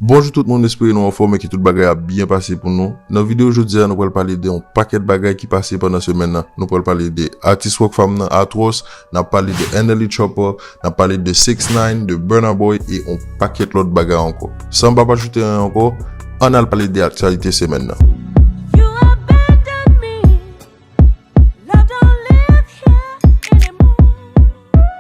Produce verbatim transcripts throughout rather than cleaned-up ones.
Bonjou tout moun, espere nou anfòm e ke tout bagay ap byen pase pou nou. Nan videyo jodi a, nou pral pale de yon pakèt bagay ki pase pandan semèn nan. Nou pral pale de atis Rockfam nan, Atwòs, n ap pale de Enerly Chopper, n ap pale de six nine, de Burna Boy e yon pakèt lòt bagay ankò. San m pa ajoute anyen ankò, ann al pale de aktyalite semèn nan. You abandon me. Love don't live here anymore.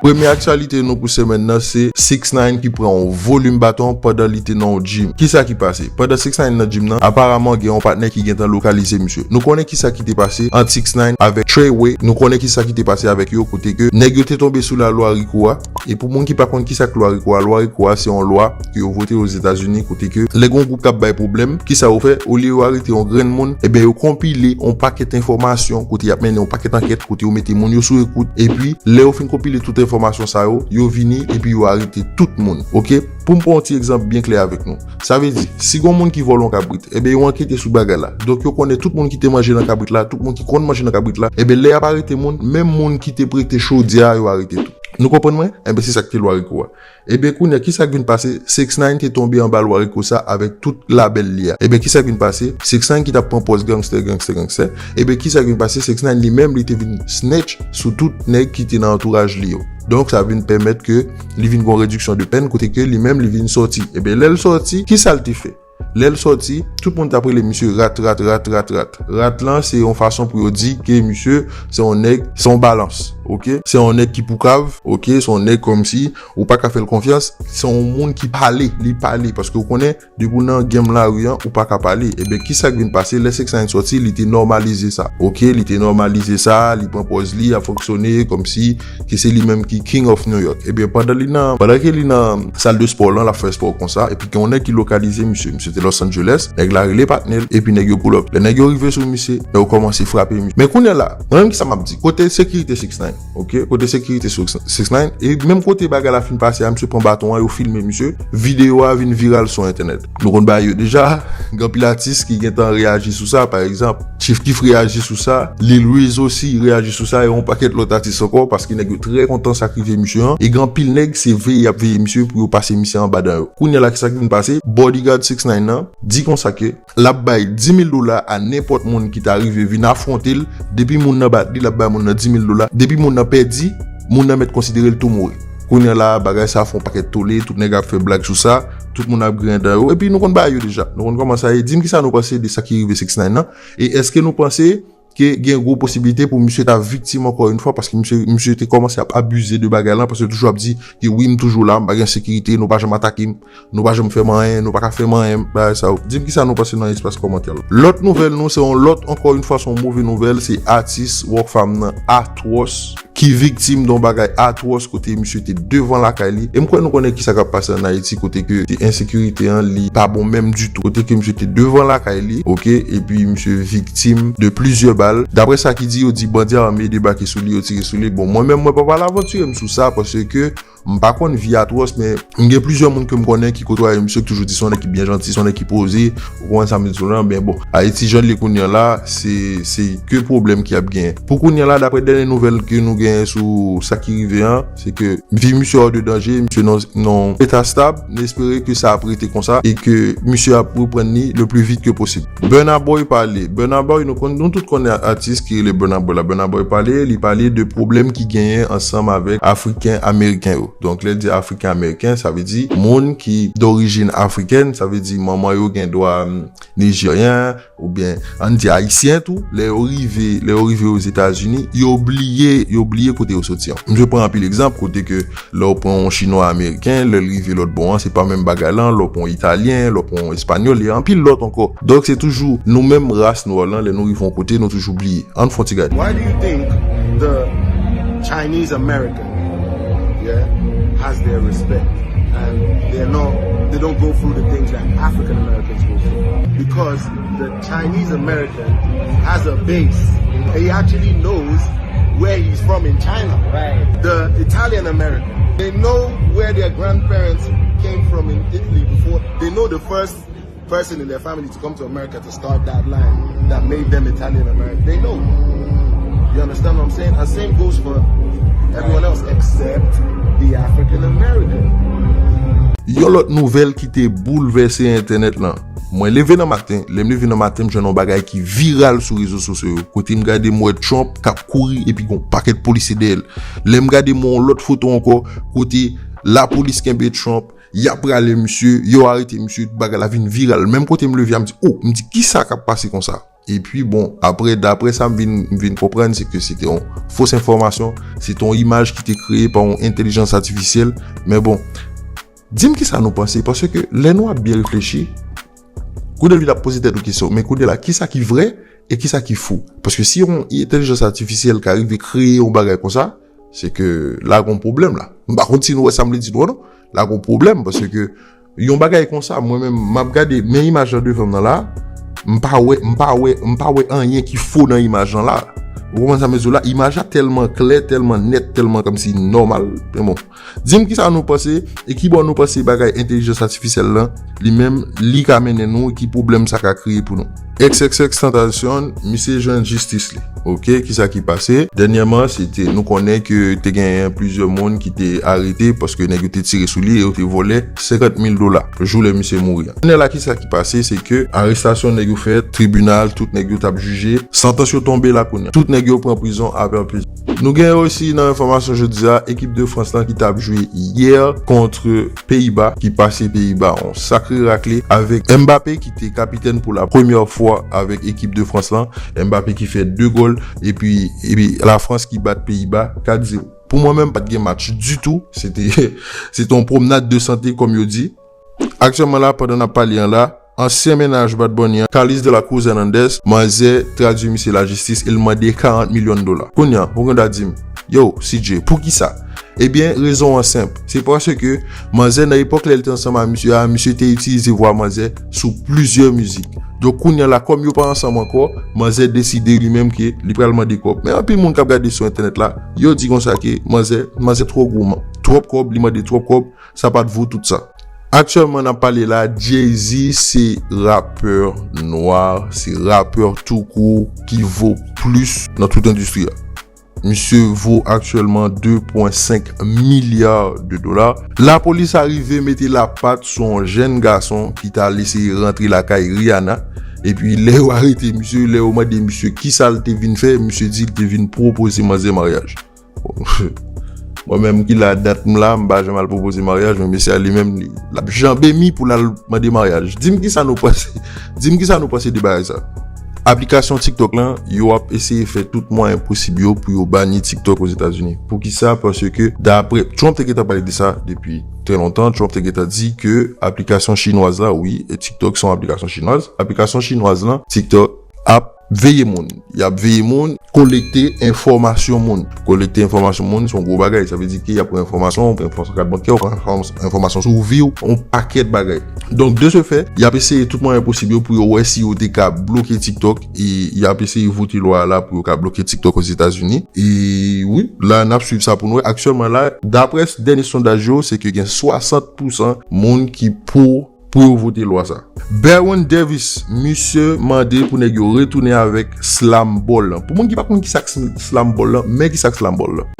Premye aktyalite nou pou semèn nan se six nine ki pran yon volim baton pandan li te nan yon gym. Kisa ki pase? Pandan six nine nan gym nan, aparaman gen yon patnè ki gentan lokalize misye. Nou konnen kisa ki te pase ant six nine avèk Treyway. Nou konnen kisa ki te pase avèk yo, kote ke nèg yo te tonbe sou lalwa RICO a. E pou moun ki pa konn kisa k lwa RICO a, lwa RICO a se yon lwa ke yo vote Ozetazini, kote ke lè gen yon gwoup k ap bay pwoblèm, kisa yo fè? Olye yo arete yon grenn moun, ebyen yo konpile yon pakèt enfòmasyon, kote y ap mennen yon pakèt ankèt, kote yo mete moun yo sou ekout, epi lè yo fin konpile tout enfòmasyon sa yo, yo vini epi yo arete tout moun. Oke? Pou m pran yon ti egzanp byen klè avèk nou. Sa vle di, si gen yon moun ki vòlè yon kabrit, ebyen yo ankete sou bagay la. Donk yo konnen tout moun ki te manje nan kabrit la, tout moun ki konn manje nan kabrit la, ebyen lè y ap arete moun, menm moun ki te prete chodyè a, yo arete tou. Nou konprann mwen? Ebyen se sa k te lwa RICO a. Ebyen kounye a, kisa k vin pase? six nine te tonbe anba lwa RICO sa avèk tout labèl li a. Ebyen kisa k vin pase? six nine ki t ap pran pòz gangstè, gangstè, gangstè. Ebyen kisa k vin pase? six nine li menm li te vin snitch sou tout nèg ki te nan antouraj li yo. Donk sa vin pèmèt ke li vin gon rediksyon de pèn, kote ke li menm li vin sòti. Ebyen lè l sòti, kisa l te fè? Lè l sòti, tout moun t ap rele misye rat, rat, rat, rat, rat. Rat lan se yon fason pou yo di ke misye se yon nèg, se yon balans, oke? Se yon nèg ki poukav, oke? Se yon nèg kòmsi ou pa ka fè l konfyans. Se yon moun ki pale, li pale, paske ou konnen, depi w nan game lari an, ou pa ka pale. Ebyen kisa k vin pase? Lè six nine sòti, li te nòmalize sa, oke? Li te nòmalize sa, li pran pòz li ap fonksyone kòmsi ke se li menm ki King of New York. Ebyen pandan li nan, pandan ke li nan sal de spò lan, l ap fè spò konsa, epi gen yon nèg ki lokalize misye. Misye te Los Angeles, nèg la rele patnè l, epi nèg yo pull up. Lè nèg yo rive sou misye, nèg yo kòmanse frape misye. Men kounye a la, mwen menm kisa m ap di? Kote sekirite six nine, oke? Kote sekirite six nine, e menm kote bagay la fin pase a, misye pran baton an, yo filme misye, videyo a vin viral sou entènèt. Nou konn bagay yo deja, gen anpil atis ki gentan reyaji sou sa, pa egzanp, Chief Keef reyaji sou sa, Lil Reese osi reyaji sou sa, e yon pakèt lòt atis ankò, paske nèg yo trè kontan sa k rive misye an, e gen anpil nèg se veye y ap veye misye pou yo pase misye anba dan yo. Kounye a la, kisa k vin pase? Bodyguard six nine nan di konsa ke l ap bay dis mil dola a nenpòt moun ki ta rive vin afwonte l, depi moun nan bat li, l ap bay moun nan dis mil dola, depi moun nan pèdi, moun nan mèt konsidere l tou mouri. Kounye a la, bagay sa fè yon pakèt tole, tout nèg ap fè blag sou sa, tout moun ap griyen dan yo, epi nou konn bagay yo deja, nou konn kòman sa ye. Di m kisa nou panse de sa ki rive six nine nan, e èske nou panse ke gen gwo posiblite pou misye ta viktim ankò yon fwa, paske misye, misye te kòmanse ap abize de bagay lan, paske toujou ap di ke wi, m toujou la, m pa gen sekirite, nou pa janm atake m, nou pa janm fè m anyen, nou pa ka fè m anyen, bagay sa yo. Di m kisa nou panse nan espas kòmantè la. Lòt nouvèl nou, se yon lòt, ankò yon fwa, se yon move nouvèl, se atis Rockfam nan, Atwòs, ki viktim de yon bagay atwòs kote misye te devan lakay li. E m kwè nou konnen kisa k ap pase ann Ayiti kote ke ensekirite an li pa bon menm ditou. Kote ke misye te devan lakay li, oke, epi misye viktim de plizyè bal. Daprè sa ki di, yo di bandi ame debake sou li, yo tire sou li. Bon, mwen menm, mwen pa pral avantire m sou sa paske m pa konn vi Atwòs, men m gen plizyè moun ke m konnen ki kotwaye misye, ki toujou di se yon nèg ki byen janti, se yon nèg ki poze, ou konprann sa m di w lan, men bon, Ayiti jan l ye kounye a la, se, se ke pwoblèm ki ap genyen. Pou kounye a la, daprè dènye nouvèl ke nou genyen sou sa ki rive an, se ke vi misye hors de danger, misye nan, nan eta stab, nou espere ke sa ap rete konsa e ke misye ap reprann li le plus vite que possible. Burna Boy pale. Burna Boy, nou konn, nou tout konnen atis ki rele Burna Boy la. Burna Boy pale, li pale de pwoblèm ki genyen ansanm avèk Afriken Ameriken yo. Donk, lè l di Afriken Ameriken, sa vle di moun ki dorijin afrikèn, sa vle di manman yo gen dwa, mm, nijeryen, oubyen, ann di, ayisyen tou, lè yo rive, lè yo rive Ozetazini, yo bliye, yo bliye kote yo soti an. M te pran anpil egzanp, kote ke lè w pran yon chinwa ameriken, lè l rive lòt bò an, se pa menm bagay lan, lè w pran yon italyen, lè w pran yon espanyòl, e anpil lòt ankò. Donk, se toujou nou menm ras nwa lan, lè nou rive yon kote, nou toujou bliye. Ann fè yon ti gade. Why do you think the Chinese American, yeah, has their respect and they're not, they don't go through the things that African Americans go through? Because the Chinese American has a base. He actually knows where he's from in China. Right. The Italian American, they know where their grandparents came from in Italy before. They know the first person in their family to come to America to start that line that made them Italian American. They know. You understand what I'm saying? And same goes for everyone else except the African American. Yon lòt nouvèl ki te boulvèse entènèt lan. Mwen leve nan maten, lè m leve nan maten, m jwenn yon bagay ki viral sou rezo sosyo yo. Kote m gade, m wè Trump k ap kouri epi gon pakèt polisye dèyè l. Lè m gade, m wè yon lòt foto ankò, kote lapolis kenbe Trump, y ap rale misye, yo arete misye, bagay la vin viral. Menm kote m leve a, m di, "Oh," m di, "Kisa k ap pase konsa?" Epi bon, apre, daprè sa m vin, m vin konprann, se ke se te yon fos enfòmasyon, se te yon imaj ki te kreye pa yon entèlijans atifisyèl. Men bon, di m kisa nou panse, paske lè nou ap byen reflechi, kounye a w ap poze tèt ou kesyon, men kounye a la, kisa ki vrè e kisa ki fo? Paske si yon entèlijans atifisyèl ka rive kreye yon bagay konsa, se ke la gon pwoblèm la. M pa konn si nou wè sa m vle di nou an, non. La gon pwoblèm, paske yon bagay konsa, mwen menm, m ap gade, men imaj lan devan m nan la, m pa wè, m pa wè, m pa wè anyen ki fo nan imaj lan la. Ou konprann sa m vle di w la? Imaj la tèlman klè, tèlman nèt, tèlman kòmsi nòmal. Men bon, di m kisa nou panse, e kibò nou panse bagay entèlijans atifisyèl lan, li menm, li ka mennen nou, e ki pwoblèm sa ka kreye pou nou. X X X Tentacion, misye jwenn jistis li. Oke, kisa ki pase? Dènyèman, se te, nou konnen ke te genyen plizyè moun ki te arete paske nèg yo te tire sou li e yo te vòlè senkant mil dola jou lè misye mouri a. Kounye a la, kisa ki pase? Se ke arestasyon nèg yo fèt, tribinal, tout nèg yo t ap jije, santans yo tonbe la kounye a. Tout nèg yo pran prizon a pèpetye. Nou genyen osi nan enfòmasyon jodi a, ekip de Frans lan ki t ap jwe yè kont Peyiba, ki pase Peyiba yon sakre rakle avèk Mbappé ki te kapitèn pou la premyè fwa avèk ekip de Frans lan. Mbappé ki fè de gòl, epi, epi Lafrans ki bat Peyiba kat zewo. Pou mwen menm, pa t gen match ditou. Se te, se te yon pwomnad de sante, kòm yo di. Aktyèlman la, pandan n ap pale an la, ansyen mennaj Bad Bunny an, Carlos de la Cruz Hernandez, manzè tradui misye lajistis e l mande karant milyon dola. Kounye a, ou gen dwa di m, "Yo, C J, poukisa?" Ebyen, rezon an senp. Se paske manzè, nan epòk lè l te ansanm ak misye a, misye te itilize vwa manzè sou plizyè mizik. Donk, kounye a la, kòm yo pa ansanm ankò, manzè deside li menm ke li pral mande kòb. Men anpil moun k ap gade sou entènèt la, yo di konsa ke manzè, manzè twò gouman. Twòp kòb, li mande twòp kòb, sa pa t vo tout sa. Aktyèlman, n ap pale la, Jay-Z se rapè nwa, se rapè tou kou ki vo plis nan tout endistri a. Misye vo aktyèlman de pwen senk milya de dola. Lapolis arive mete lapat sou yon jèn gason ki t al eseye rantre lakay Rihanna. Epi lè yo arete misye, lè yo mande misye kisa l te vin fè, misye di l te vin pwopoze manzè maryaj. Mwen menm ki la dat m la, m pa janm al pwopoze maryaj, men mesye a li menm, li, l ap janbe mi pou l al mande maryaj. Di m kisa nou panse, di m kisa nou panse de bagay sa. Aplikasyon TikTok lan, yo ap eseye fè tout mwayen posib yo pou yo bani TikTok Ozetazini. Poukisa? Paske daprè, Trump te gentan pale de sa depi trè lontan. Trump te gentan di ke aplikasyon chinwaz la, wi, e TikTok se yon aplikasyon chinwaz. Aplikasyon chinwaz lan, TikTok, ap veye moun. Y ap veye moun, kolekte enfòmasyon moun. Kolekte enfòmasyon moun, se yon gwo bagay. Sa vle di ke y ap pran enfòmasyon, pran enfòmasyon kat bankè, pran enfòm-, enfòmasyon sou vi w, yon pakèt bagay. Donk, de ce fait, y ap eseye tout mwayen posib yo pou yo wè si yo te ka bloke TikTok. E y ap eseye vote lwa a la pou yo ka bloke TikTok Ozetazini. E wi, la, n ap swiv sa pou n wè. Aktyèlman la, daprè dènye sondaj yo, se ke gen swasant pousan moun ki pou pou yo vote lwa sa. Baron Davis, misye mande pou nèg yo retounen avèk slam ball lan. Pou moun ki pa konn kisa k slam ball lan, men kisa k slam ball lan.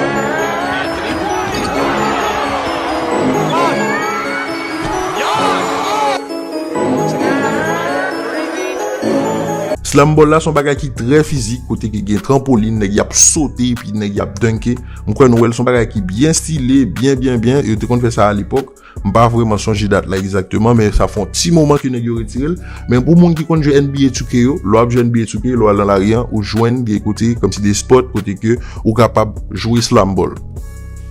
Slam ball la se yon bagay ki trè fizik, kote ki gen tranpolin, nèg y ap sote, epi nèg y ap dunke. M kwè nou wè l, se yon bagay ki byen stile, byen, byen, byen. Yo te konn fè sa alepòk. M pa vrèman sonje dat la egzakteman, men sa fè yon ti moman ke nèg yo retire l. Men pou moun ki konn jwe N B A two K yo, lè w ap jwe N B A two K, lè w al nan lari an, ou jwenn gen kote, kòmsi de spot, kote ke ou kapab jwe slam ball.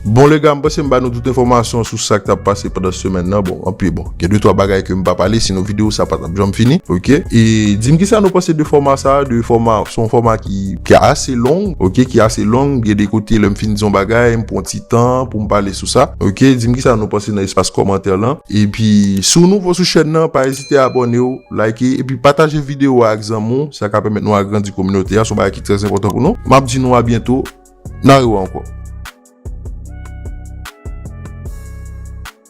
Bon, lè gars, m panse m ba nou tout enfòmasyon sou sa k t ap pase pandan semèn nan. Bon, anpil, bon, gen de twa bagay ke m pa pale, sinon videyo sa pa t ap janm fini, oke? E di m kisa nou panse de fòma sa, de fòma, se yon fòma ki, ki ase long, oke, ki ase long, gen de kote lè m fin di yon bagay, m pran ti tan pou m pale sou sa. Oke, di m kisa nou panse nan espas kòmantè lan. Epi, si w nouvo sou chèn nan, pa ezite abòne w, like, epi pataje videyo a ak zanmi w. Sa ka pèmèt nou agrandi kominote a. Se yon bagay ki trè enpòtan pou nou. M ap di nou a byento. N a rewè ankò.